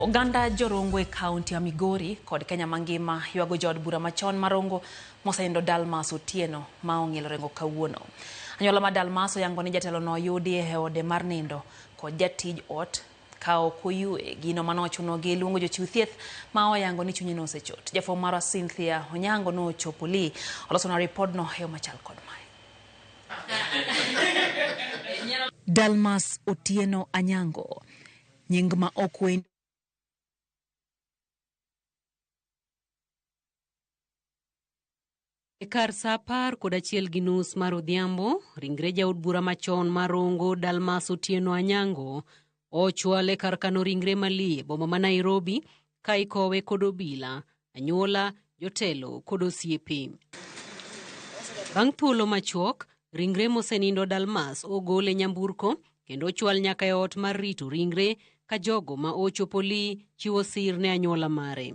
Oganda Jorongo e kaunti ya Migori kod Kenya mangima ywago jaod bura machon ma Rongo mosenindo Dalmas Otieno ma ong'ielo rengo kawuono. Anyuola mar Dalmas oyango ni jatelono oyudi e ode mar nindo kod jatij ot ka ok oyue, gino mane ochunogi luongo jochiw thieth ma oyango ni chunye nosechot. Jafwambo marwa Cynthia Onyango nochopo Lee olosona ripodno e yo machal kod mae. Dalmas Otieno Anyango Nying ma ok wendo E kar saa 11:30 mar odhiambo, ringre jaod bura machon ma Rongo Dalmas Otieno Anyango ochwal e kar kano ringre malie e boma ma Nairobi ka ikowe kod obila, anyuola, jotelo kod osiepe. Bang' thuolo machuok, ringre mosenindo Dalmas ogol e nyamburko kendo ochwal nyaka e ot mar rito ringre ka jogo ma ochopo Lee chiwo sir ne anyuola mare.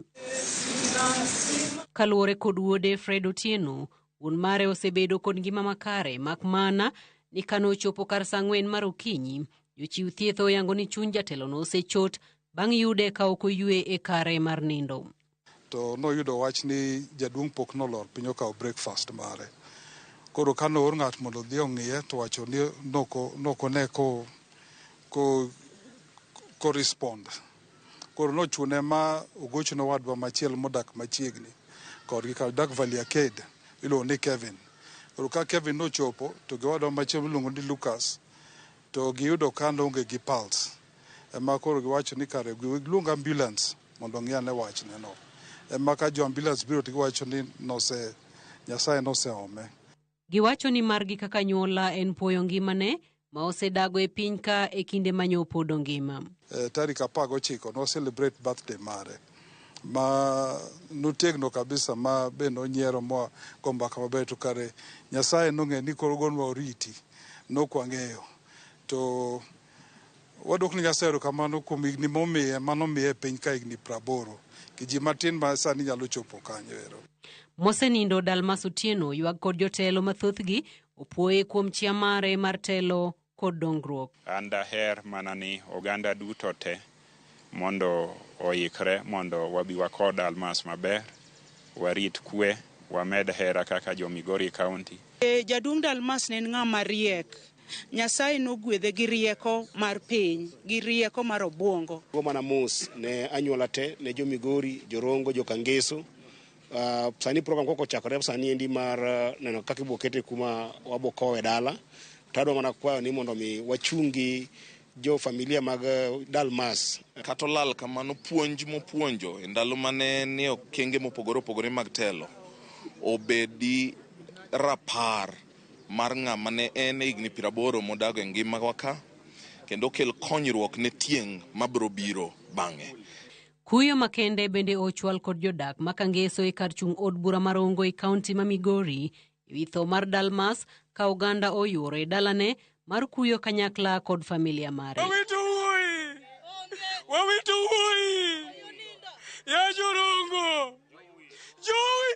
Kaluwore kod wuode Fred Otieno, wuon mare osebedo kod ngima makare mak mana ni kane ochopo kar saa 4 mar okinyi, jochiw thieth oyango ni chuny jatelono osechot bang' yude ka ok oyue e kare mar nindo. To noyudo wach ni jaduong' pok nolor piny okawo breakfast mare. Koro ka noor ng'at mondo odhi ong'iye to wacho ni nokone ko ko ko respond. Koro nochune ma ogochne owadwa machielo modak machiegni kodgi ka dak Valley Arcade iluongo ni Kevin. Koro ka Kevin nochopo to gi owadwa machielo miluongo ni Lucas to giyudo ka noonge gi pulse. Ema koro giwacho ni kare giluong ambulance mondo ong'i ane wachne no. Ema ka jo ambulance biro to giwacho ni nose Nyasaye noseome. Giwacho ni margi kaka anyuola en puoyo ngimane ma osedago e piny ka e kinde ma nyo pod ongima. Tarik 19 no celebrate birthday mare ma notegno kabisa ma be nonyiero ma go mbaka maber to kare Nyasaye nong'eyo ni koro gonwa oriti nok wang'eyo to Waduok ni Nyasaye erokamano kuom higni momiye mano omiye e piny ka higni 80 gi ji matin ma sani nyalo chopo kanyo ero. Mosenindo Dalmas Otieno ywak kod jotelo mathothgi opuoye kuom chia mare mar telo kod dongruok. An daher mana ni oganda duto te mondo oikre mondo wabi wakow Dalmas maber, warit kwe, wamed hera kaka jo Migori County. Jaduong' Dalmas ne en ng'ama riek. Nyasaye nogwedhe gi rieko mar piny, gi rieko mar obwongo. Go mana mos ne anyuola te, ne jo Migori, jo Rongo, jo Kangeso. Sani program koko ochakore sani endi mar neno kaka ibo kete kuma wabo kowe dala. To adwa mana kwayo ni mondo mi wachung' gi jo familia mag Dalmas. Kata olal kamano, puonj mopuonjo e ndalo mane nie okenge mopogore opogore mag telo obedi rapar mar ng'ama ne en e higni 80 modago e ngimawa ka kendo okel konyruok ne tieng' mabiro biro bang'e. Kuyo makende bende ochwal kod jodak ma Kangeso e kar chung' od bura ma Rongo e kaunti ma Migori ewi tho mar Dalmas ka oganda oyuoro e dalane mar kuyo kanyakla kod familia mare. Wawito wuoyi! Wawito wuoyi! Ya Jorongo! Jowi!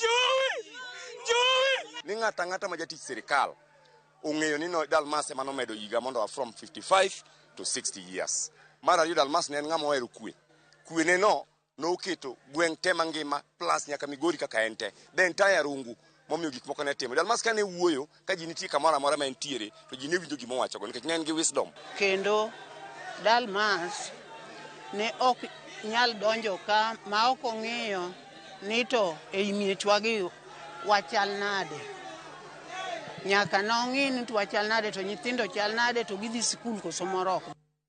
Jowi! Jowi! Ni ng'ato ang'ata ma jatich sirikal ong'eyo ni no Dalmas ema nomedo higa mondo a from 55 to 60 years. Mar ariyo Dalmas ne en ng'ama ohero kwe. Kwe ne no noketo gweng' te mangima plus nyaka Migori kaka en te. The entire Rungu momiyo gik moko ne timo. Dalmas kane wuoyo ka ji nitie kamoro amora ma entiere to ji ne winjo gima owachogo nikech ne en gi wisdom. Kendo Dalmas ne ok nyal donjo ka ma ok ong'iyo ni to ei miechwagi wachal nade. Nyaka nong'i ni to wachal nade to nyithindo chal nade to gidhi sikul koso moro ok.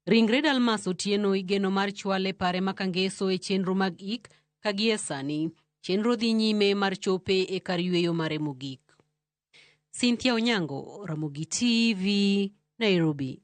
Ringre Dalmas Otieno igeno mar chwale pare ma Kangeso e chenro mag ik ka gie sani chenro dhi nyime mar chope e kar yueyo mare mogik. Cynthia Onyango, Ramogi TV, Nairobi.